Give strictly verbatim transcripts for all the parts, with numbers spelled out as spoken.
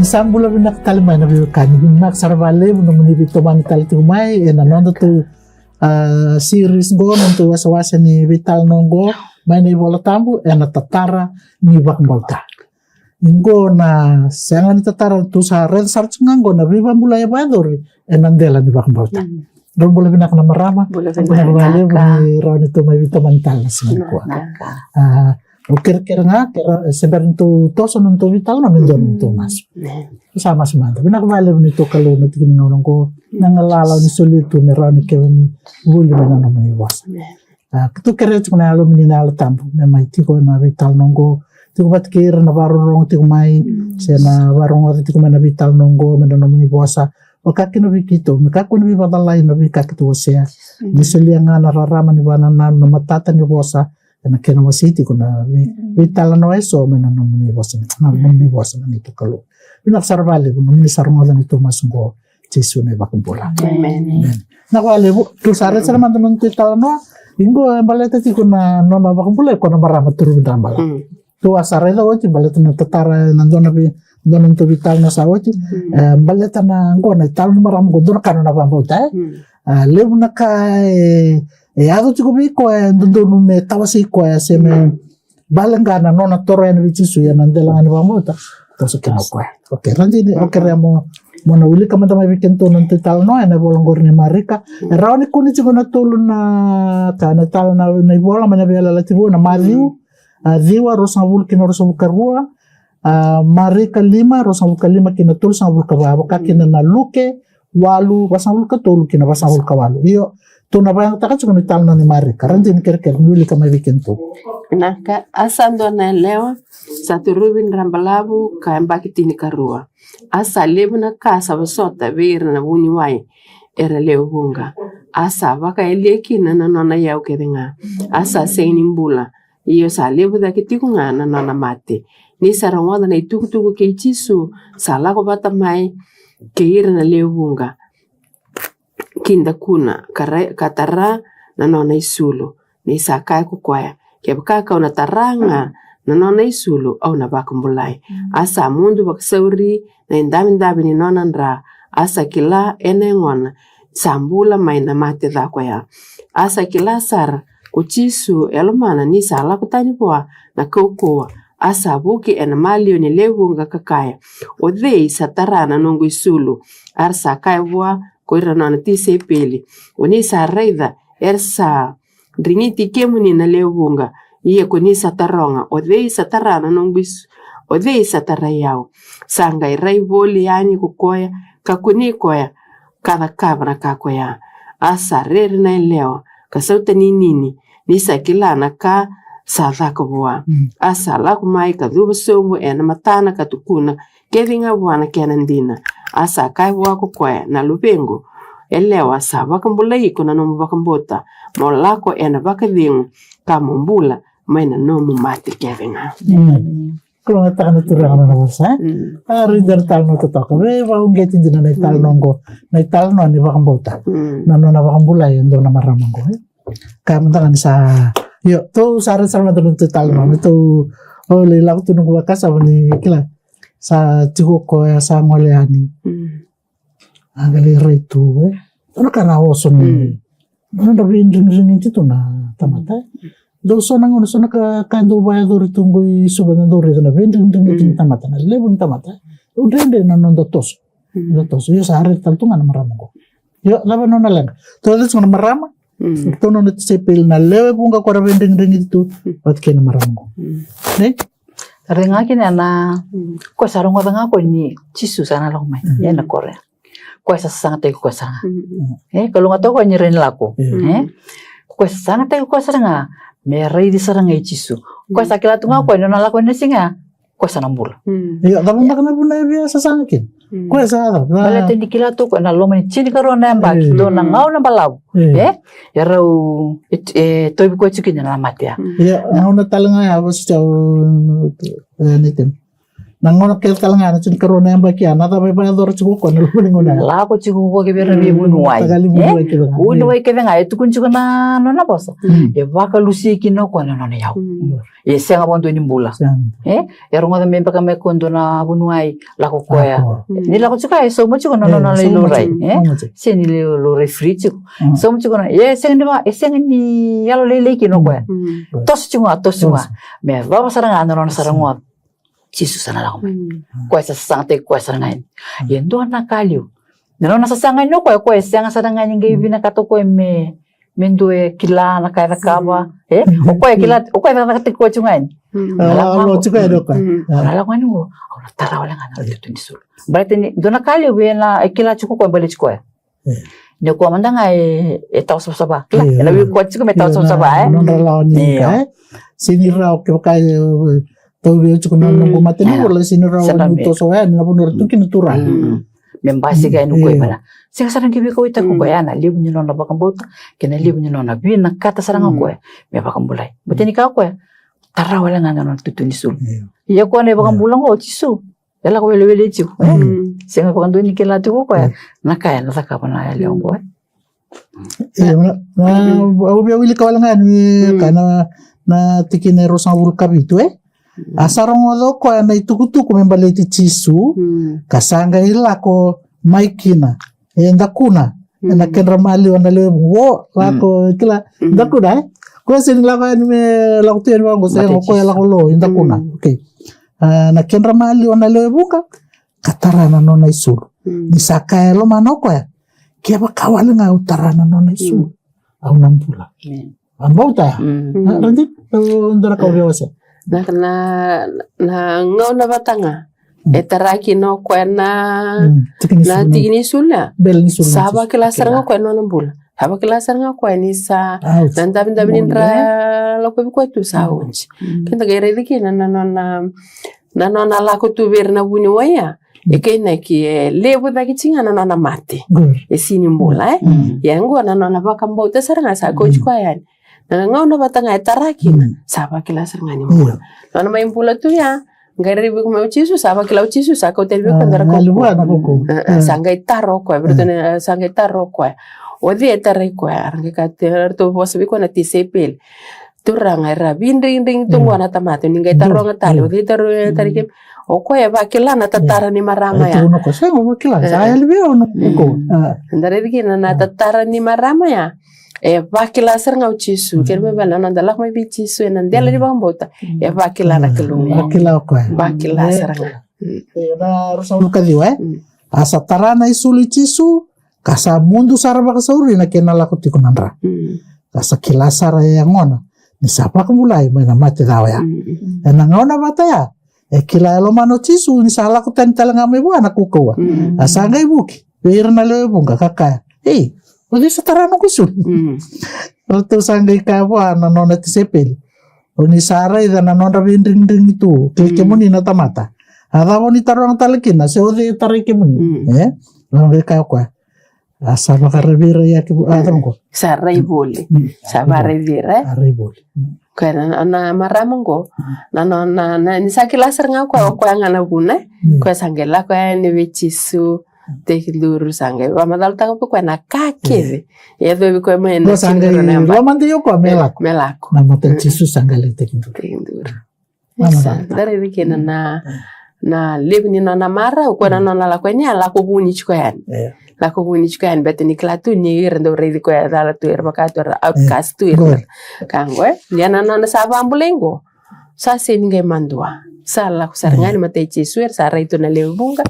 Sa bula vinaka tale mai na veiwekani. Vinaka sara vakalevu nomuni veitomani tale tiko mai ena nodatou, ah, series qo, nodatou wasewase ni veitalanoa qo mai na iVola Tabu, ena tatara ni vakabauta. Qo na sega ni tatara, tou sa raica sara tiko ga qo na veivakabulai e vakayacori ena dela ni vakabauta. Drau bula vinaka na marama. Bula vinaka. Bula vinaka vakalevu ni rawa ni tou mai veitomani tale na siga nikua. Vinaka. Ah, au kerekere ga, kere, se bera ni tou toso na nodatou veitalanoa, me dua na nodatou masu. Sa masu mada. Vinaka vakalevu ni tou Kalou na tiki ni gauna qo, na galala ni solia tu me rawa ni kevani vuli mai na nomuni vosa. Ah, keitou kerea tiko na Yalomuni na Yalo Tabu me mai tiko ena veitalanoa qo, tiko vata kei ira na vakarorogo tiko mai, se na vakarogoca tiko mai na veitalanoa qo, mai na nomuni vosa, vaka kina vei keitou, me kakua ni veivakacalai na veika keitou wasea. Ni solia ga na rarama ni vakanananu, na matata ni vosa, ena kena wasei tiko na vei, veitalanoa eso mai na nomuni vosa, na nomuni vosa na neitou Kalou. Vinaka sara vakalevu nomuni sa rogoca na neitou masu qo, Jisu na iVakabula. Amen. Amen. Vinaka vakalevu, tou sa raica sara mada na nodatou italanoa. Qo e baleta tiko na nona vakabulai ko na marama Turavi Drabala. Tou a sa raica oti baleta na tatara na dua na vei, dua na nodatou veitalanoa sa oti. E baleta na qo na italanoa ni marama qo, dua na ka nona vakabauta, e. A, levu na ka e, e yaco tiko vei koya, e dodonu me tawasei koya, se me bale ga na nona toro yani vei Jisu, ia na dela ga ni vakabauta, toso kina o koya. Okay, Radini, okay, kerea mo, mo na wilika mada mai vei kedatou na nodatou italanoa ena ivola qori ni Marika. E rawa ni kune tiko na tolu na ka, na tala na, na ivola mai na Veiyalayalati Vou, na Maciu, a, ciwa, ruasagavulu ki na ruasagavulu ka rua, a, Marika lima, ruasagavulu ka lima ki na tolusagavulu ka va, vaka kina na Luke walu, vasagavulu ka tolu ki na vasagavulu ka walu. Io, tou na vakayagataka tiko na italanoa ni Marika. Radini, kerekere ni wilika mai vei kedatou. Vinaka. A sa dua na yalewa sa torovi dra balavu ka yabaki tinikarua. A sa levu na ka sa vosota vei ira na vuniwai era lewe vuqa. A sa vakayalia kina na nona iyau kece ga. A sa sega ni bula. Io, sa levu cake tiko ga na nona mate. Ni sa rogoca na itukutuku kei Jisu, sa lako vata mai kei ira na lewe vuqa ki dakuna, ka ra-, ka tara na nona isulu. Ni sa kaya ko koya, kevaka kau na tara ga na nona isulu, au na vakabulai. A sa mudu vakasauri na idavidavi ni nona dra, a sa kila ena yagona sa bula mai na mate ca koya. A sa kila sara ko Jisu e lomana ni sa lako tani vua na kaukauwa, a sa vuki ena maliwa ni lewe vuqa ka kaya, o cei sa tara na noqu isulu? A ra sa kaya vua ko ira na nona tisaipeli, o ni sa raica era sa drigiti kemuni na lewe vuqa, ia ko ni sa taroga, o cei sa tara na noqu is-, o cei sa tarai au? Sa qai rai voli yani ko koya, ka kunei koya ka cakava na ka koya. A sa rere na yalewa ka sautaninini, ni sa kila na ka sa caka vua. A sa lako mai ka cuva sobu ena matana ka tukuna kece ga vua na kena dina. A sa kaya vua ko koya, na luvequ yalewa sa vakabulai iko na nomu vakabauta, mo lako ena vakacegu ka mo bula mai na nomu mate kece ga. Kalougata na Turaga na nona vosa, e? A, rui dara talanoa totoka. Veivakauqeti dina na italanoa oqo. Na italanoa ni vakabauta. Na nona vakabulai e dua na marama oqo, e? Ka mada ga ni sa, io, tou sa raica sara mada na nodatou italanoa. Me tou, o, lai lako tu noqu vakasama ni kila. Sa tiko koya, sa gole yani. A qai lai rai tu, e. Dua na ka na oso ni. Nodra veidrigidrigiti tu na tamata, e. Dau so na gauna, so na ka, ka dau vakayacori tu qo i Suva, na dau raica na veidrigidrigiti ni tamata, na levu ni tamata, e. Dau dredre na noda toso. Noda toso. Io, sa raica tale tu ga na marama qo. Io, cava nona leqa? Tou raica tu ga na marama. Tou nona tisaipeli na lewe vuqa ko ra veidrigidrigiti tu vata kei na marama qo. Ne? Raica ga kina na, koya sa rogoca ga koya ni Jisu sa na lako mai ena koro ya. Koya sa sasagataki koya sara ga. E, kalougata koya ni rai ni lako. E, koya sa sasagataki koya sara ga me raici sara ga i Jisu. Koya sa kila tu ga koya ni nona lako ena siga ya, koya sa na bula. Io, cava beka na vuna e via sasaga kina? Koya sa cava? Baleta ni kila tu koya na loma ni tinikarua na yabaki, dua na gauna balavu. E, e rau, e, e tauvi koya tiko kina na mate ya. Ia, gauna tale ga ya, vosa tiko, e, ni temi. Na gauna kece tale ga na tinikarua na yabaki ya, na cava e vakayacora tiko o koya na loma ni gauna ya? Lako tiko o koya ki vei ira na veivuniwai. Vuniwai kece ga. E tukuni tiko na nona vosa. E vakalusia kina o koya na nona iyau. E sega vakadua ni bula. E rogoca me beka me kua dua na vuniwai, lako koya. Ni lako tiko ya, e sauma tiko na nona lai laurai. E sega ni lai laurai free tiko. Sauma tiko na, e sega ni va, e sega ni yalolailai kina o koya. Toso tiko ga, toso tiko ga. Me vava sara ga na nona sa rogoca. Jisu sa na lako mai. Koya sa sasagataki koya sara ga yani. Ia dua na ka levu. Na nona sasaga yani o koya, koya e sega sara ga ni qai vinakata o koya me, me dua e kila na ka e cakava. E? O koya e kila, o koya e cakacakataki koya tiko ga yani. Na lako ga qo. Na lako ga yani qo, au na tara wale ga na itutu ni sulu. Baleta ni dua na ka levu ena e kila tiko o koya baleti koya. Ni o koya mada ga e, e tawa savasava. Kila, ena vei koya tiko me tawa savasava, e? Nodra lawa ni ka, e? Sega ni rawa kevaka e, e tauvi au tiko na noqu matanivola, sega ni rawa niu toso yani na vanua era tu kina na turaga. Me basika yani o koya, e? Sega sara ni veikauwaitaki o koya, ya na levu ni nona vakabauta kei na levu ni nona vinakata sara ga o koya me vakabulai. Baleta ni kaya o koya, tara wale ga na nona itutu ni sulu. Ia o koya na iVakabula qo o Jisu. E lako welewele tiko, e? Sega vakadua ni kila tiko o koya na ka ena cakava na yalewa qo, e? Io, na, na, au via wilika wale ga yani ka na, na tikina e ruasagavulu ka vitu, e? A sa rogoca o koya na itukutuku me baleti Jisu, ka sa qai lako mai kina, e dakuna ena kedra maliwa na lewe vuqa. Lako, kila, dakuna, e? Koya sega ni lako yani me lako tu yani vaqo, sega, o koya lako lo, e dakuna. Okay. A, na kedra maliwa na lewe vuqa, ka tara na nona isulu. Ni sa kaya e lomana o koya, kevaka wale ga au tara na nona isulu, au na bula. Vakabauta ya? Na, Radip, dua na ka o via wasea. Na, na, na gauna vata ga e tara kina o koya na, na tiki ni sulu ya. Sa vakila sara ga o koya na nona bula. Sa vakila sara ga o koya ni sa na davidavi ni dra lakovi koya tu sa oti. Keda qai raici kina na nona, na nona lako tu vei ira na vuniwai ya. E kainaki e levu cake tiko ga na nona mate. E sega ni bula, e? Ia qo na nona vakabauta sara ga sa kauti koya yani. Na gauna vata ga e tara kina, sa vakila sara ga ni bula. Nona mai bula tu ya, qai raici iko mai o Jisu, sa vakila o Jisu, sa kauta yani vei koya dua na kaukaua. Sa qai taro koya, vei ratou na, sa qai taro koya. O cei e tarai koya? Era qai kaya, ratou vosa vei koya na tisaipeli. Turaga, era veidrigidrigi tu qo na tamata, ni qai taroga tale, o cei e tarai, tarai kemuni? O koya e vakila na tatara ni marama ya. Sega, vakila, sa yali vei au na kaukaua. Da raici kina na tatara ni marama ya. E vakila sara ga o Jisu, kena ibalebale na noda lako mai vei Jisu ena dela ni vakabauta. E vakila na Kalou. Vakila o koya. Vakila sara ga. Ena ruasagavulu ka ciwa, e? A sa tara na isulu i Jisu, ka sa mudu sara vakasauri na kena lako tiko na dra. Ka sa kila sara e yagona ni sa vakabulai mai na mate ca oya. Ena gauna vata ya, e kila e lomana o Jisu ni sa lako tani tale ga mai vua na kaukaua. A sa qai vuki vei ira na lewe vuqa ka kaya, "Ei, o cei sa tara noqu isulu?" Ratou sa qai kaya vua na nona tisaipeli, "O ni sa raica na nodra veidrigidrigi tu kei kemuni na tamata. A cava o ni taroga tale kina se o cei e tarai kemuni?" E? Ratou qai kaya o koya, "A sa vakaraici ira, ia, kemuni, a cava qo? Sa rai voli. Sa vakaraici ira, e? A rai voli." Koya na, na marama qo, na, na, na, na, ni sa kila sara ga o koya, o koya ga na vuna, e? Koya sa qai lako yani vei Jisu, tekiduru, sa qai vakamacalataka vei koya na ka kece e yacovi koya mai ena tekiduru na yabaki. Lomani o koya me lako. Me lako. Na mata i Jisu sa qai lai tekiduru. Tekiduru. Sa da raica kina na, na levu ni nona marau, o koya na nona lako yani, a lako vuni tiko yani. Lako vuni tiko yani, baleta ni kila tu ni ira dau raici koya e cala tu, era vaka tu, era outcast tu ira. Ka qo, e? Ia na nona sa vakabulai qo, sa sega ni qai madua. Sa lako sara ga yani mata i Jisu, era sa rai tu na lewe vuqa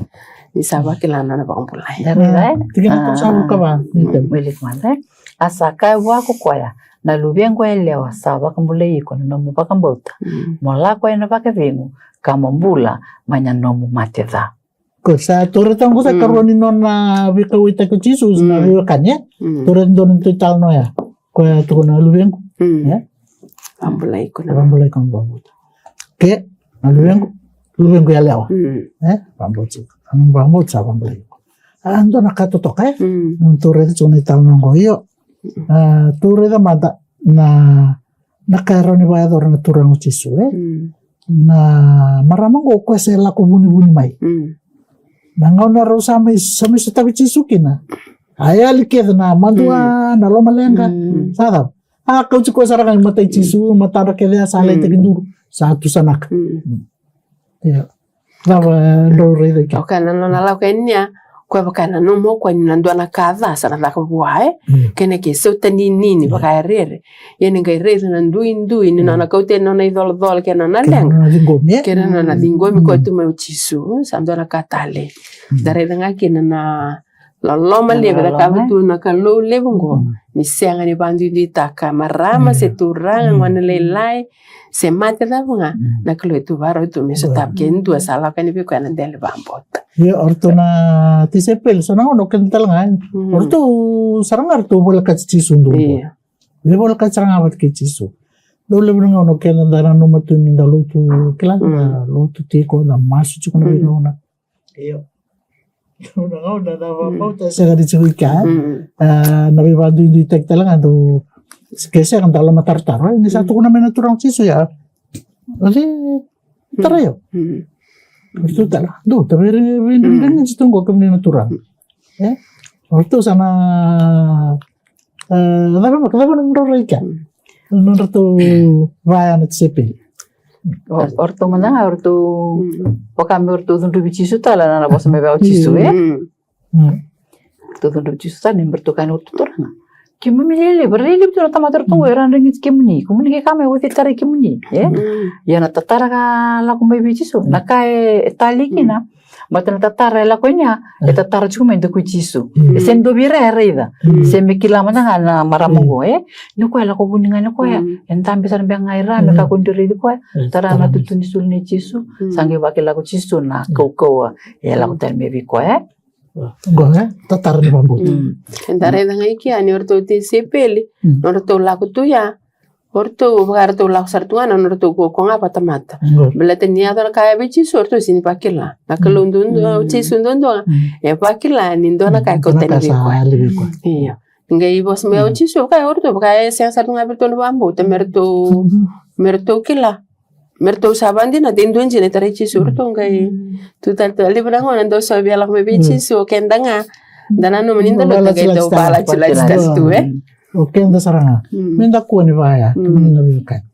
ni sa vakila na nona vakabulai. Da raica, e? Tikina tolusagavulu ka va. Wili mada, e? A sa kaya vua ko koya, "Na luvequ yalewa, sa vakabulai iko na nomu vakabauta. Mo lako ena vakacegu, ka mo bula mai na nomu mate ca." Ko sa taura tale qo sa ikarua ni nona veikauwaitaki o Jisu, na veiwekani, e? Taura dua na nona italanoa ya. Koya tukuna, "Luvequ." E? Vakabulai iko na, vakabulai iko na nomu vakabauta. Ke, na luvequ, luvequ yalewa. E? Vakabauta. Nomu vakabauta sa vakabulai iko. A, dua na ka totoka, e? Nona taura tiko na italanoa qo, io. A, taura mada na, na ka e rawa ni vakayacora na Turaga o Jisu, e? Na marama qo o koya se lako vunivuni mai. Mm. Na gauna rau sa mai, sa mai sotavi Jisu kina, a yali kece na madua, mm, na lomaleqa. Mm. Sa cava? A kauti koya sara ga i matai Jisu, matadra kece a sa lai, mm, tekiduru. Sa tu sa naka. Mm. Mm. Ia. Cava drau raica i ke? O koya na nona lako yani, ia, koya vaka na nomu, o koya ni na dua na ka ca sa na caka vua, e? Mm. Kena ke sauta ninini, mm, vaka e rere. Ia ni qai raica na duidui ni nona, mm, kauta na nona icolacola kei na nona, kei na leqa, nona ciqomi, e? Kei na nona, mm, ciqomi koya, mm, tu mai o Jisu. Sa dua na ka tale. Mm. Da raica ga kina na loloma levu, na loloma, cakava tu na Kalou levu qo. Mm. Ni sega ni vaduiduitaka marama, mm, se turaga, mm, gone lailai, se mate cava ga, mm, na Kalou e tu vakarau tu me sotavi, mm, ke dua sa lako yani vei koya na dela ni vakabauta. Ia, o ratou na tisaipeli, so na gauna o keda tale ga, mm, o ratou sara ga ratou volekati Jisu duadua. Ia. Ia volekati sara ga vata kei Jisu. Dau levu na gauna o keda da nanuma tu ni da lotu, kila, mm, da lotu tiko, da masu tiko na, mm, veigauna. Io. Na gauna na vakabauta, mm, sega ni tiko i ke. Mm. A, na veivakaduiduitaki tale ga dou, ke sega da lomatarotaro, e, ni sa, mm, tukuna mai na Turaga o Jisu, ia. O cei tarai au? Mm. O ratou tale, dou, ta vei, vei, vei, mm, vei, ni tu qo kemuni na Turaga. Mm. E? O ratou sa na, e, cava, cava nomudrau rai kea? Mm. Nodratou vaya na tisaipeli. O, o ratou mada ga, o ratou, mm, vaka me o ratou cudruvi Jisu tale, na, na vosa mai vei Jisu, e? Mm. Mm. Ratou cudruvi Jisu tale, ni ratou kaya ni o ratou Turaga. Keimami lelevu, railevu tu na tamata ratou qo, era dragiti kemuni. Kemuni ke kaya mai, o cei tarai kemuni, e? Mm. Ia na tatara ka lako mai vei Jisu. Na ka e, e tali kina. Mm. Baleta na tatara e lako yani, e, e tatara tiko mai dua ko Jisu. Mm. E sega ni dua vei ira e raica. Mm. Se me kila mada ga na marama, mm, qo, e? Ni o koya e lako vuni ga ni o koya. Mm. E dabe sara beka ga i ra, me, mm, kakua ni raici koya. Mm. Tara na tutu ni sulu nei Jisu. Mm. Sa qai vakila ko Jisu na, mm, kaukauwa e lako tani mai vei koya, e? Qo, e? Tatara ni vakabauta. Mm. Eda raica ga i kea ni o ratou tisaipeli, mm, o ratou lako tu ya. O ratou, vaka ratou lako sara tu ga na nodratou kaukaua ga vakatamata. Mm. Baleta ni yaco na ka ya vei Jisu, o ratou sega ni vakila. Na Kalou duadua, mm, o Jisu duadua, mm, e vakila ni dua na ka e, mm, kauta yani vei koya. Io. Ni qai vosa mai o, mm, Jisu, vaka o ratou, vaka e sega sara tu ga vei ratou na vakabauta, me ratou, mm, me ratou kila. Me ratou sa vakadinata e dua dina e tarai Jisu, o ratou qai tu tale tu. Levu na gauna dou sa via lako mai vei Jisu, o keda ga da nanuma ni da, mm, na qai dau vakalatilati tale tu, e? O keda sara ga. Mm. Me da kua ni vaya, mm, kemuni na veiwekani.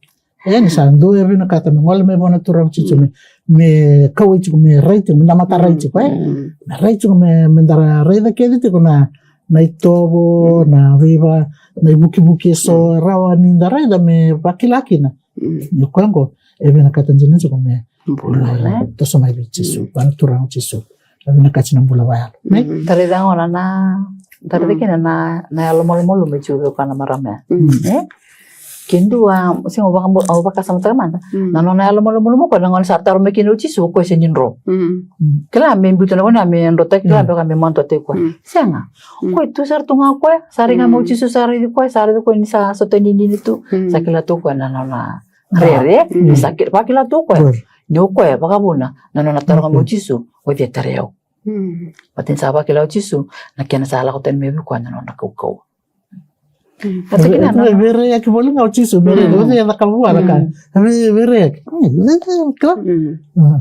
E, ni sa dua e vinakata me gole mai vua na Turaga o Jisu, mm, me, me kauwai tiko, me rai tiko, me da mata rai tiko, e? Mm. Me rai tiko, me, me da ra-, raica kece tiko na, na itovo, mm, na veiva, na ivukivuki eso, mm, e rawa ni da raica me vakila kina. Mm. Ni o koya qo e vinakata dina tiko me bula, e, toso mai vei Jisu, mm, vua na Turaga o Jisu. E vinakati na bula vakayalo. Ne? Mm. Da raica gona na, da raica, mm, kina na, na yalomalumalumu e tiko vei koya na marama ya. Mm. E? Ke dua, sega, au vaka-, au vakasamataka mada. Mm. Na nona yalomalumalumu o koya na gauna sa taro mai kina o Jisu, o koya sega ni dro. Mm. Mm. Kila me biuta na vanua me drotaki, kila, mm, beka me maduataki koya. Mm. Sega. Mm. Koya tu sara tu ga o koya, sa rai ga mai o, mm, Jisu, sa raici koya, sa raici koya ni sa sota ninini tu, mm, sa kila tu o koya na nona rere, mm, sa ki-, vakila tu o koya. Good. Ni o koya vakavuna na nona taroga mai o, mm, Jisu, o cei e tarai au. Mm. Baleta ni sa vakila o Jisu na kena sa lako tani mai vei koya na nona kaukauwa. Mm. Baleta kina na, e, veiraiyaki voli ga o Jisu, veiraiyaki, mm, o cei e cakava vua na ka. Mm. Vei-, veiraiyaki. Mm, vei-, vei-, kila. Mm. Mm.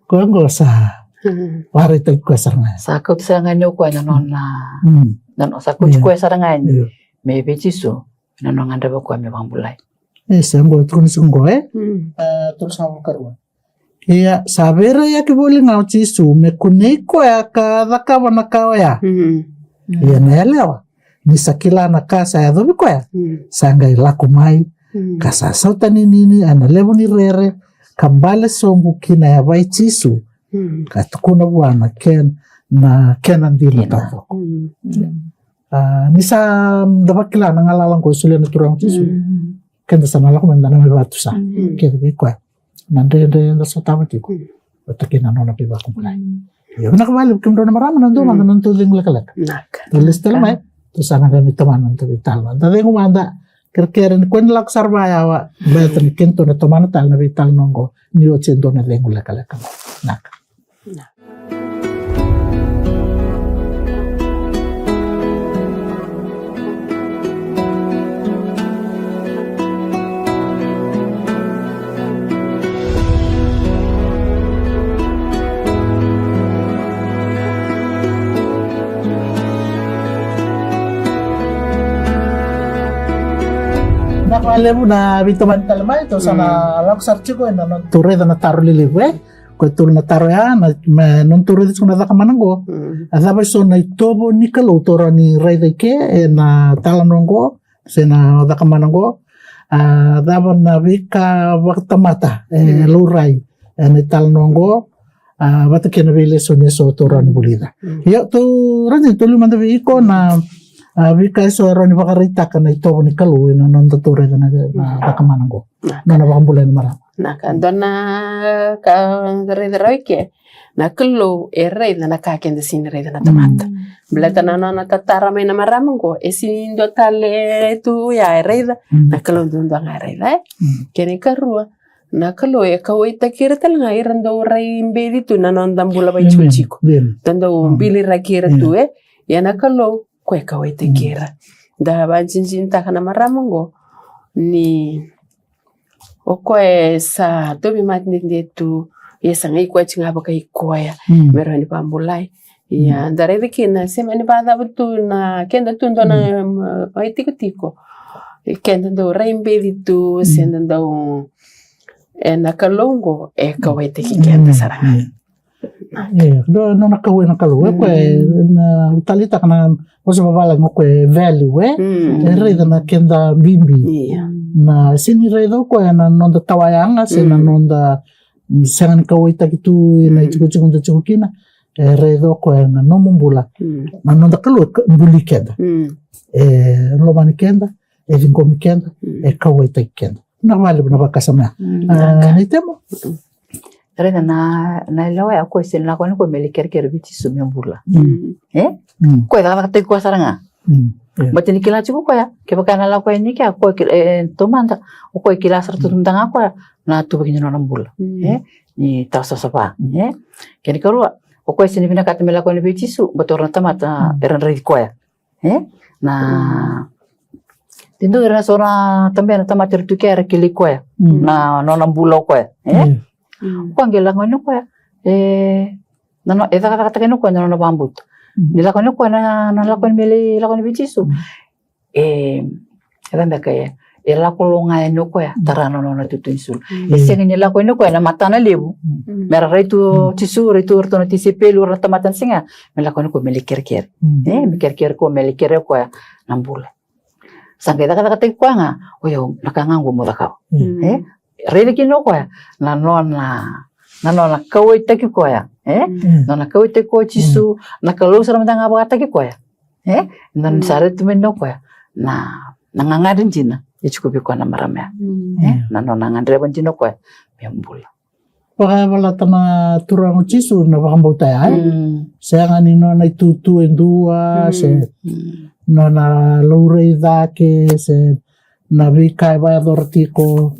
Koya qo sa, mm, vakaraitaki koya sara ga. Sa kauti sara ga ni o koya na nona, mm, na no-, sa kauti, yeah, koya sara ga ni, yeah, mai vei Jisu, na nona gadreva o koya me vakabulai. E, sa qo, tukuna tiko qo, e? Mm. A, tolusagavulu ka rua. Ia, sa veiraiyaki voli ga o Jisu me kunei koya ka cakava na ka oya. Mm. Ia na yalewa, ni sa kila na ka sa yacovi koya, mm, sa qai lako mai, mm, ka sa sautaninini ena levu ni rere, ka bale sobu ki na yavai Jisu, mm, ka tukuna vua na ken-, na kena dina, dina, taucoko. Mm. Mm. A, ni sa da vakila na galala qo e solia na Turaga o Jisu. Mm. Keda sa na lako mai, da na mai vakatusa. Mm. Kece vei koya. Na dredre eda sotava tiko. Mm. Vata kei na nona veivakabulai. Mm. Ia, vinaka vakalevu kemudrau na marama, na dua, mm, mada na nodatou cegu lekaleka. Naka. Tou lesu tale mai, tou sa na qai mai tomana na nodatou veitalanoa. Da cegu mada, kerekere ni kua ni lako sara vakayawa, baleta ni kedatou na tomana tale na veitalanoa qo ni oti e dua na cegu lekaleka. Naka. Vinaka vakalevu na veitomani tale mai, tou sa na lako sara tiko ena nodatou raica na taro lelevu, e? Koya tolu na taro ya, na, me nodatou raica tiko na cakamana qo. A cava eso na itovo ni Kalou tou rawa ni raica i ke ena italanoa qo, se na cakamana qo? A cava na veika vakatamata e laurai ena italanoa qo, a, vata kei na veilesoni eso tou rawa ni vulica? Io, tou raica, tou liu mada vei iko na, a, veika eso e rawa ni vakaraitaka na itovo ni Kalou ena nodatou raica na, na cakamana qo. Nona vakabulai na marama. Na ka dua na ka da raica rawa i ke, na Kalou e raica na ka keda sega ni raica na tamata. Baleta na nona tatara mai na marama qo, e sega ni dua tale tu ya e raica, na Kalou duadua ga e raica, e? Kena ikarua, na Kalou e kauwaitaki ira tale ga ira dau rai beci tu na noda bula vakaitikotiko. Da dau biliraki ira tu, e? Ia na Kalou, koya e kauwaitaki ira. Da vakadinadinataka na marama qo ni o koya e sa tauvimate dede tu, ia sa qai koya tiko ga vakai koya me rawa ni vakabulai. Ia da raica kina se mani vakacava tu na keda tu dua na, mm, vaitikotiko. Keda dau rai beci tu, se da dau, e, na Kalou qo e kauwaitaki keda sara ga. E, dua nona kauwai na Kalou, e, koya e, na, au taleitaka na vosa vavalagi o koya e value, e. E raica na keda bibi. Na sega ni raica o koya na noda tawayaga, se na noda, mm, sega ni kauwaitaki tu ena itikotiko da tiko kina. E raica o koya na nomu bula. Na noda Kalou e ka-, buli keda. E lomani keda, e ciqomi keda, e kauwaitaki keda. Na vale na vakasama ya. A, ni temo. Raica na, na yalewa ya, o koya sega ni lako yani o koya me lai kerekere vei Jisu me bula. E? O koya e cakacakataki koya sara ga. Baleta ni kila tiko o koya, kevaka ena lako yani kea, o koya kila, e, taumada, o koya kila sara tu mada ga o koya na tuvaki ni nona bula. E? Ni tawa savasava. E? Kena ikarua, o koya sega ni vinakata me lako yani vei Jisu, baleta o ira na tamata era raici koya. E? Na, e dua era na so na tabe na tamata era tu kea era kilai koya. Na, nona bula o koya. E? O koya qai lako yani o koya. E, na, na, e cakacakataka yani o koya na nona vakabauta. Ni lako yani o koya na, na lako yani me lai, lako yani vei Jisu. E, e cava beka e, e lako lo ga yani o koya, tara na nona itutu ni sulu. E sega ni lako yani o koya na matana levu. Me ra rai tu o Jisu, rai tu o iratou na tisaipeli, o ira na tamata na siga, me lako yani o koya me lai kerekere. E, me kerekere o koya, me lai kerea o koya na bula. Sa qai cakacakataki koya ga, o yau, na ka ga qo mo cakava. E, raica kina o koya na nona, na nona kauwaitaki koya, e? Nona kauwaitaki koya o Jisu, na Kalou sara mada ga vakataki koya. E? Na nona sa raica tu mai o koya na, na gagadre dina e tiko vei koya na marama ya. E? Na nona gadreva dina o koya me bula. Vakayavalata na Turaga o Jisu na vakabauta ya, e? Sega ni nona itutu e dua, se nona laurai cake, se na veika e vakayacora tiko.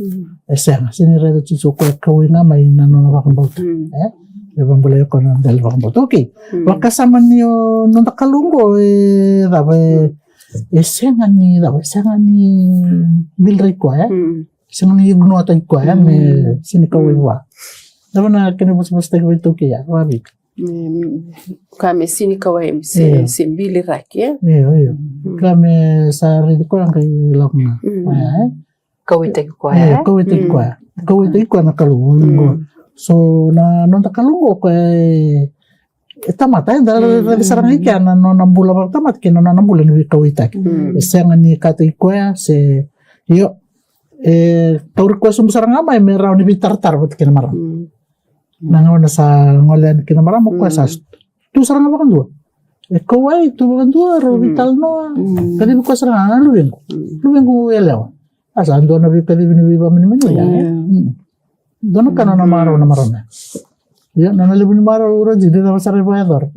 E sega, sega ni raica o Jisu o koya e kauwai ga mai na nona vakabauta. E? E vakabulai o koya na dela vakabauta. Okei. Vakasama ni o noda Kalou qo e cava, e, e sega ni cava, e sega ni vilirai koya, e? Sega ni ignore-taki koya, e? Me sega ni kauwai vua. Cava na kena vosavosataki vei iTaukei ya, vavika? Ka me sega ni kauwai, se, se biliraki, e? Io, io. Ka me sa raici koya qai lako ga. Kauwaitaki koya, e? Kauwaitaki koya. Kauwaitaki koya na Kalou. So, na noda Kalou qo koya e, e tamata, e da raica sara ga i kea na nona bula vakatamata kei na nona bula ni veikauwaitaki. E sega ni kataki koya, se, io, e tauri koya sobu sara ga mai me rawa ni veitaratara vata kei na marama. Na gauna sa gole yani kina marama, o koya sa tu sara ga vakadua. E kauwai, tu vakadua, rau veitalanoa. Kacivi koya sara ga na luvequ. Luvequ yalewa. A sa dua na veikacivi ni veivakamenemene ya, e? Dua na ka na nona marau na marama. Ia, na nona levu ni marau, Raji, ni cava sara e vakayacora.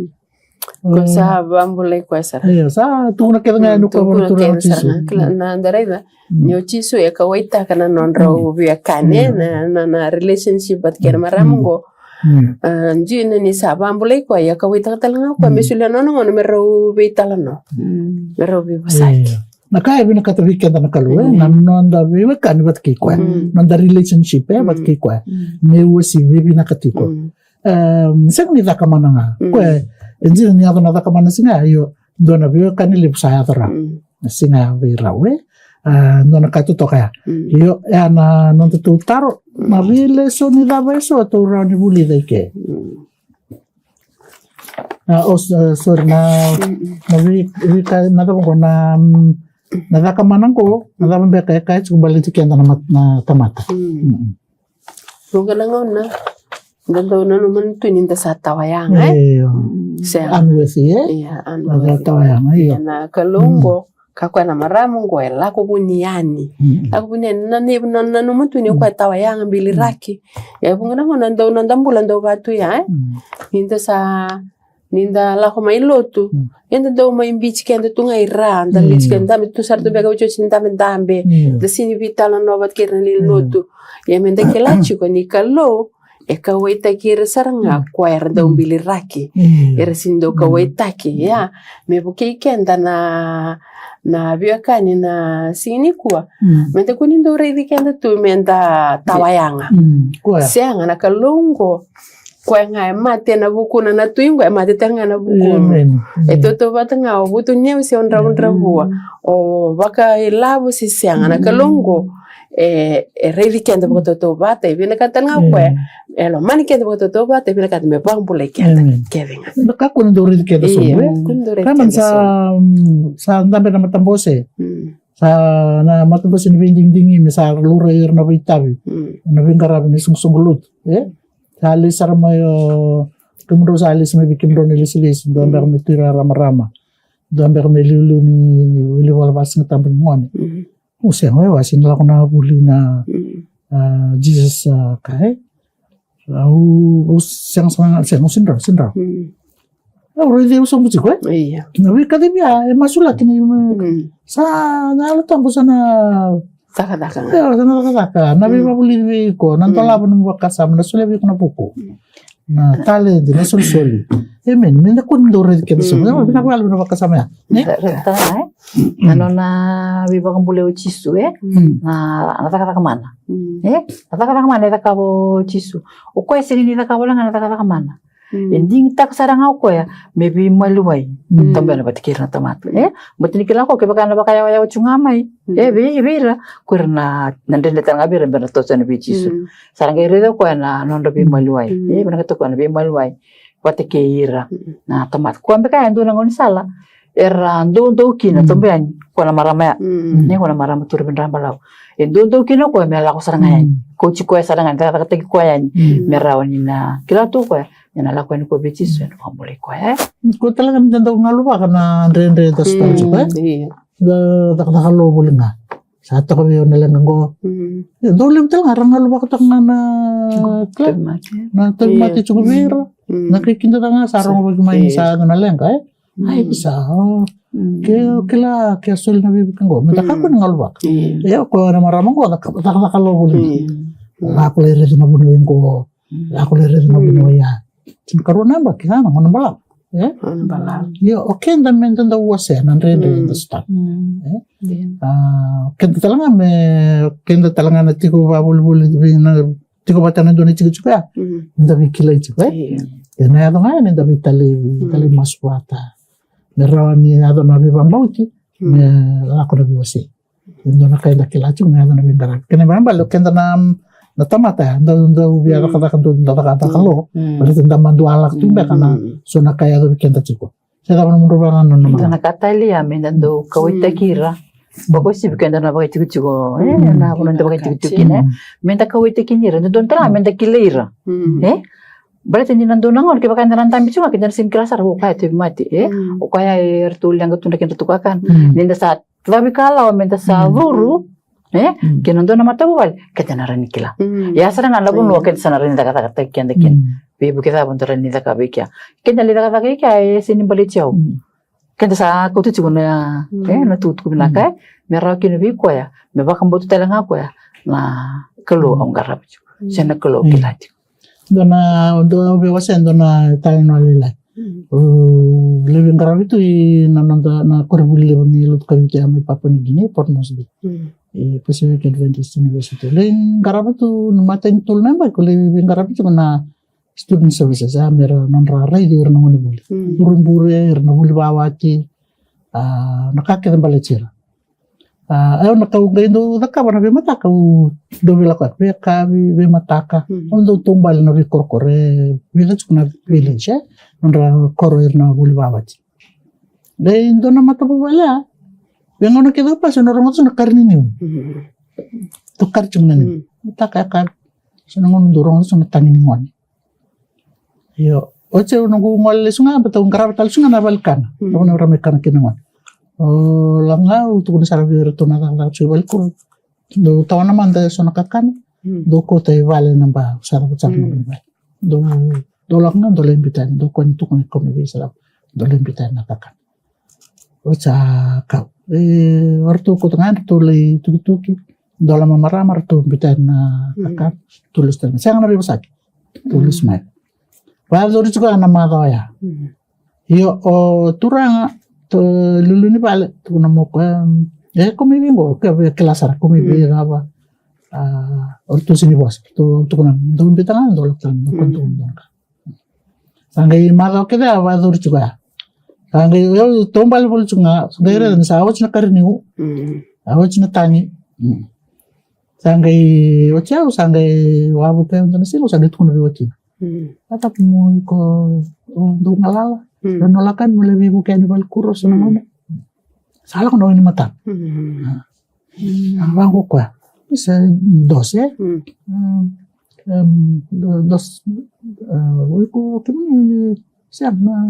Ko sa vakabulai koya sara. Io, sa tukuna kece ga yani o koya vua na Turaga o Jisu. Kila, na da raica ni o Jisu e kauwaitaka na nodrau veiwekani, na, na, na relationship vata kei na marama qo. A, dina ni sa vakabulai koya, e kauwaitaka tale ga o koya me solia na nona gauna me rau veitalanoa, me rau veivosaki. Na ka e vinakata vei keda na Kalou, e, na noda veiwekani vata kei koya, noda relationship, e, vata kei koya, me uasivi, vinakati koya. Em, sega ni cakamana ga. Koya, e dina ni yaco na cakamana siga, io, dua na veiwekani levu sa yaco rawa. Na siga vei rau, e? A, dua na ka totoka ya. Io, ya na noda tou taro. Na veilesoni cava eso tou rawa ni vulica i ke? O, sorry, na, na veika na cava qo, na, na caka mana qo, na cava beka e kaya tiko baleti keda na tamata? Vuqa na gauna da dau nanuma tu ni da sa tawa yaga, e? Io. Sega. Unworthy, e? Ia, unworthy. Tawa yaga, io. Na Kalou qo, ka koya na marama qo e lako vuni yani. Lako vuni yani, na, na, na, nanuma tu ni o koya tawa yaga, biliraki. Ia, vuqa na gauna dau, na da bula dau vatu ya, e? Ni da sa, ni da lako mai lotu. Ia da dau mai biuti keda tu ga i ra, da biuti keda, dabe tu sara tu beka, otioti ni dabedabe. Da sini veitalanoa vata kei ira na lewe ni lotu. Ia me da kila tiko ni Kalou e kauwaitaki ira sara ga koya era dau biliraki. Era sini dau kauwaitaki, ia. Me vukei keda na, na veiwekani na siga nikua. Me da kua ni dau raici keda tu me da tawa yaga. Sega, na Kalou qo, koya ga e mate ena vukuna, na tui qo e mate tale ga ena vukuna. E tautauvata ga o vutuniyau se o dravudravua, o vakailavo se sega, na Kalou qo e, e raici keda vakatautauvata, e vinakata tale ga o koya e lomani keda vakatautauvata, e vinakata me vakabulai keda kece ga. Na kakua ni dau raici keda sobu, e? Kakua ni dau raici keda sobu. Sa, mm, sa dabe na matabose. Sa na matabose ni veidigidigi, me sa laurai ira na veitavi, na veiqaravi ni soqosoqo lotu, e? Sa lesi sara mai o kemudrau, sa lesi mai vei kemudrau na ilesilesi, dua beka me tuiraramarama, dua beka me liuliu ni wilivola vakasigatabu ni gone. Au sega, e, au sega ni lako na vuli na, a, Jesus, a, ka, e? Au, au sega, sega, sega, au sega ni rawa, sega ni rawa. Au raici au sobu tiko, e? Io. Na veikacivi ya e masulaki ni, sa na Yalo Tabu sa na cakacaka ga. Io, sa na cakacaka. Na veivakavulici vei iko, na dolava nomu vakasama, na solia vei iko na vuku, na taledi, na solisoli. Amen. Me da kua ni dau raici keda sobu. Vinaka vakalevu na vakasama ya. Ne? Raica tale ga, e? Na nona veivakabulai o Jisu, e? Na, na cakacaka mana. E? Na cakacaka mana e cakava o Jisu. O koya e sega ni cakava wale ga na cakacaka mana. E digitaka sara ga o koya me veimaliwai. Taubena vata kei ira na tamata, e? Baleta ni kila o koya, kevaka na vakayawayawa tu ga mai, e, vei, vei ira, ko ira na, na dredre tale ga vei ira me ra toso yani vei Jisu. Sa ra qai raica o koya na nodra veimaliwai. E vinakata o koya na veimaliwai vata kei ira na tamata. Koya beka e dua na gaunisala era doudou kina, taubeni, ko na marama ya. Ne, ko na marama turaga vinaka balavu. E doudou kina o koya me lako sara ga yani. Kauti koya sara ga yani, cakacakataki koya yani. Me rawa ni na kila tu o koya ni na lako yani ko vei Jisu, ena vakabulai koya, e? Ko tale ga ni da dau galuvaka na dredre da sotava tiko, e? Io. Da cakacaka lo voli ga. Sa toka vei au na leqa qo. E, dau levu tale ga ra galuvaka toka ga na, na tauvimate tiko vei ira. Na kai kida ga sa rogovaki mai ni sa yaco na leqa, e? Ai, sa, o. Ke, kila, ke a soli na veivika qo, me da kakua ni galuvaka. Ia, ko na marama qo, caka, cakacaka lo voli ga. Lako lai raica na vanua qo. Lako lai raica na vanua ya. Tinikarua na yabaki, a, na gauna balavu. E? Gauna balavu. Io, o keda me da dau wasea na dredre da sotava. E? A, o keda tale ga me, o keda tale ga na tiko vavolivoli, na tiko vata na dua na tikotiko ya. Da veikilai tiko, e? Io. E na yaco ga ni da veitalai, veitalai masu vata. Me rawa ni yaco na veivakabauti, me lako na veiwasei. E dua na ka eda kila tiko me yaco na veiqaravi. Kena ibalebale o keda na, na tamata, dau, dau via cakacaka, dau, dau cakacaka lo. Baleta da madua lako tu beka na so na ka e yaco vei keda tiko. Se cava nomudrau vakananuma? Dua na ka tale ya me da dau kauwaitaki ira. Vakauasivi keda na vakaitikotiko, e, na vanua da vakaitikotiko kina, e. Me da kauwaitaki ira, dodonu tale ga me da kilai ira. E? Baleta ni na dua na gauna kevaka eda na dabe tiko ga, keda na sega ni kila sara o koya e tauvimate, e? O koya e ratou leqa tu na kena tukakana. Ni da sa cavikalawa me da sa curu, e? Kei na dua na matavuvale, keda na rawa ni kila. Ia sara ga na vanua keda sa na rawa ni cakacakataki keda kina. Veivuke cava da rawa ni cakava i kea? Keda lai cakacaka i kea, e sega ni baleti au. Keda sa kauta tiko na, e, na tukutuku vinaka, e? Me rawa kina vei koya, me vakabauta tale ga o koya na Kalou au qarava tiko. Se na Kalou au kila tiko. Dua na, dua, au via wasea dua na italanoa lailai. Au lai veiqaravi tu ena noda, na koronivuli levu ni lotu kavitu ya mai Papua New Guinea, Port Moresby. E Pacific Adventist University. Lai qarava tu, na imatai ni tolu na yabaki au lai veiqaravi tiko na student services, a, me ra nodra raici ira na gonevuli. Buriburi, ira na vuli vawati, a, na ka kece baleti ira. A, au na kau qai dau cakava na veimataka, au dau veilakoyaki, veiyakavi, veimataka. Au dau taubale na veikorokoro e vica tiko na village, e nodra koro ira na vuli vavati. Qai dua na matavuvale ya, veigauna kece au pasi au na rogoca tiko na kari ni niu. Dau kari tiko na niu. Mataka, yakavi, so na gauna dau rogoca tiko na tagi ni gone. Io, oti au noqu gole lesu ga, baleta au qarava tale lesu ga na vale ni kana. Au na ra mai kana kina gone. O lako ga au tukuna sara vei iratou na cakacaka tiko i vale kuro. Dou tawana mada eso na kakana. Dou kauta i vale na ba, au sa cakava sara na vale. Dou, dou lako ga dou lai biuta yani, dou kua ni tukuna i komi vei sara. Dou lai biuta yani na kakana. Oti sa kau. E, o ratou kauta ga yani, ratou lai tukituki. Dola ma marama, ratou biuta yani na kakana. Ratou lesu tale. Sega na veivosaki. Ratou lesu mai. Vakayacori tiko ya na macawa ya. Io, o turaga, to, lulu ni vale, tukuna mai o koya, e, komi vei qo, ke vei kila sara, komi vei cava. A, o ratou sega ni vosa, ratou tukuna, dou biuta ga, dou lako tale, dou kua ni tukuna, dou na ka. Sa qai macawa kece a vakayacori tiko ya. Sa qai, au taubale voli tiko ga, sa qai raica ni sa oti na kari niu. A oti na tagi. Sa qai oti au, sa qai wavoki au dua na siga, au sa qai tukuna vei watina. A tapu mo iko, o dou galala. Dou na lako yani mo lai veivuke yani vale kuro, so na gauna. Sa lako na wai ni matana. A vaqo koya. Sa dose. Em, do-, dos, e, o iko kemuni ni sa na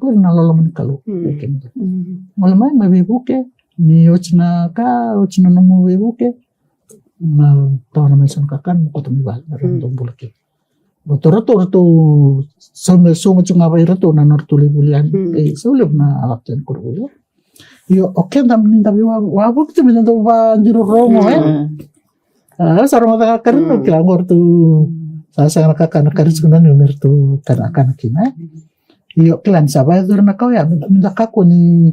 kuri na loloma ni Kalou. Kemuni. Gole mai, mai veivuke. Ni oti na ka, oti na nomu veivuke. Na tawana mai so na kakana, mo kauta mai vale, na ratou bula kina. Baleta o ratou, ratou sauma, sauma tiko ga vei iratou na nodratou lai vuli yani. E, sa levu na lako tiko yani koronivuli. Io, o keda ni da vei wa-, wavoki tu me da dau vadirorogo, e. A, sa rogoca ka kari, no kila qo ratou, sa sega na kakana kari tiko na niu me ratou kana, kana kina, e. Io, kila ni sa vakayacori na ka oya, me da, me da kakua ni,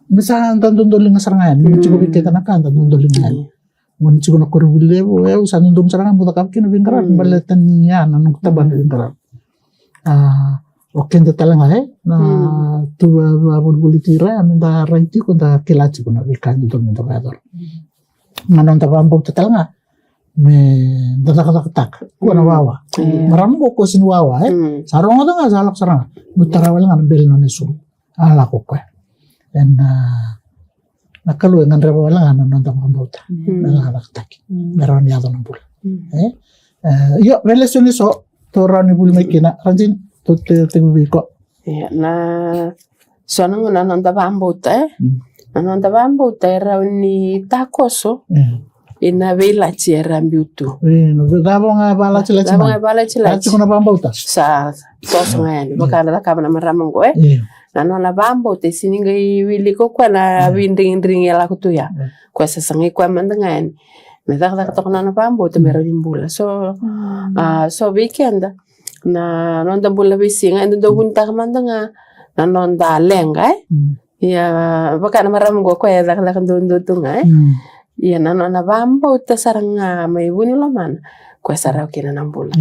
me sa da dodoliga sara ga yani, me tiko vei keda na ka da dodoliga yani. Gone tiko na koronivuli levu, e, au sa dodonu sara ga meu cakava kina veiqaravi, baleta ni ya na noqu tabana veiqaravi. A, o keda tale ga, e, na tu va, vavolivoli tiko ira, me da rai tiko, da kila tiko na veika e dodonu me da vakayacora. Na noda vakabauta tale ga, me da cakacakataka, kua na wawa. Marama qo kua sega ni wawa, e. Sa rogoca ga, sa lako sara ga. Meu tara wale ga na bele ni nona isulu. A lako koya. Ena, a, na Kalou e gadreva wale ga na noda vakabauta. Me cakacakataki. Me rawa ni yaco na bula. E? E, io, veilesoni eso, tou rawa ni vuli mai kina. Rajin, tou te, tekivu vei iko. Ia, na, so na gauna na noda vakabauta, e? Na noda vakabauta e rawa ni takoso. Ena veilati era biu tu. Io, na cava ga e vakalatilati mai. Cava ga e vakalatilati. Sa tiko na vakabauta. Sa toso ga yani. Vaka na cakava na marama qo, e. Io. Na nona vakabauta, e sega ni qai wili ko koya na veidrigidrigi e lako tu ya. Io. Koya sa sagai koya mada ga yani. Me cakacaka toka na nona vakabauta me rawa ni bula. So, a, so vei keda. Na noda bula veisiga, eda dau vunitaka mada ga na noda leqa, e. Ia, vaka na marama qo koya e cakacaka duadua tu ga, e. Ia, na nona vakabauta sara ga mai vu ni lomana, koya sa rawa kina na bula.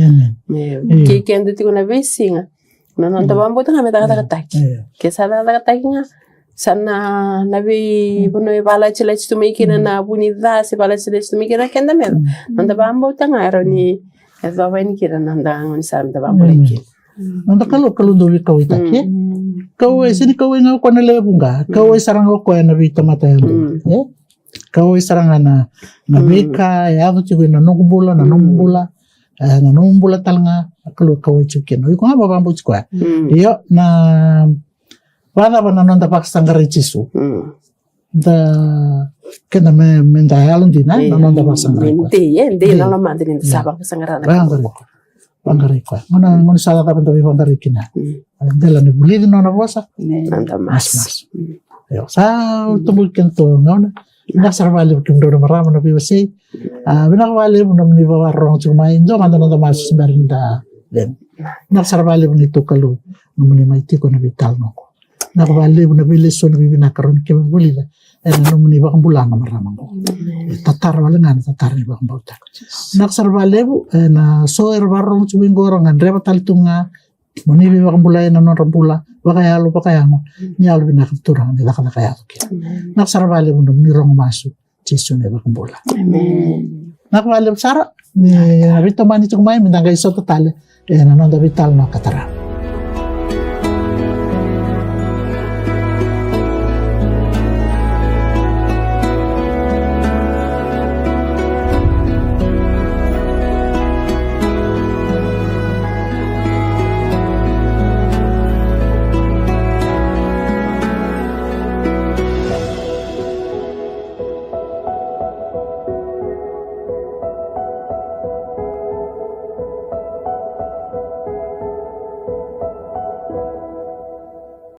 Me vukei keda tiko na veisiga. Na noda vakabauta ga me cakacakataki. Ke sa cakacakataki ga, sa na, na veivanua e vakalatilati tu mai kina na vu ni ca, se vakalatilati tu mai kina na keda meca. Noda vakabauta ga e rawa ni yacova yani kina na noda gaunisala me da vakabulai kina. Noda Kalou, Kalou dau veikauwaitaki, e? Kauwai, sega ni kauwai ga o koya na lewe vuqa. Kauwai sara ga o koya na veitamata yadua, e? Kauwai sara ga na, na veika e yaco tiko ena noqu bula, na nomu bula, e, na nomu bula tale ga, na Kalou e kauwai tiko kina. O iko ga mo vakabauti koya. Io, na vakacava na noda vakasaqarai Jisu? Da, keda me, me da yalodina, e, na noda vakasaqarai koya. Dei, e, dei na lomada ni da sa vakasaqara na Kalou. Vaqarai koya. Gona, gona sa cava da veivaqarai kina. Dela ni vulici nona vosa. Nada masu. Masu, masu. Io, sa tubu kina tu gauna. Vinaka sara vakalevu kemudrau na marama na veiwasei. A, vinaka vakalevu nomuni vakarorogo tiko mai. Dua mada noda masu se bera ni da veni. Vinaka sara vakalevu neitou Kalou nomuni mai tiko na veitalanoa qo. Vinaka vakalevu na veilesoni vivinaka rawa ni keimami vulica ena nomuni vakabula na marama qo. E tatara wale ga na tatara ni vakabauta. Vinaka sara vakalevu ena so era vakarorogo tiko mai qo, ra gadreva tale tu ga mo ni veivakabulai ena nodra bula vakayalo, vakayago. Ni yalo vinaka na Turaga, ni cakacaka yaco kina. Vinaka sara vakalevu nomuni rogo masu. Jisu na iVakabula. Amen. Vinaka vakalevu sara ni na veitomani tiko mai, me da qai sota tale ena noda veitalanoa ka tarava.